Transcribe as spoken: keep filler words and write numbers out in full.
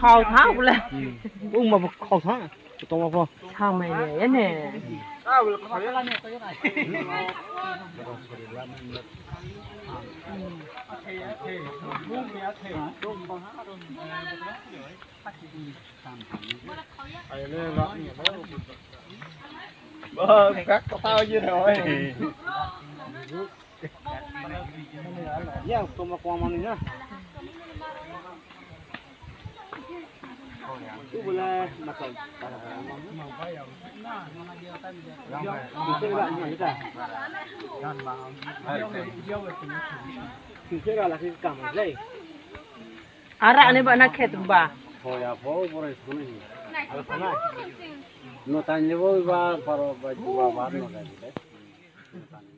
Khau tha bole. Ungma bo khau tha. Tongma pho. Samai ye ne. Yang tongma kong mani na. Tu bole makai. Ara ni ba na khet ba. Hoya pho borai sini. No tang ni bo ba paro ba ba no tang ni.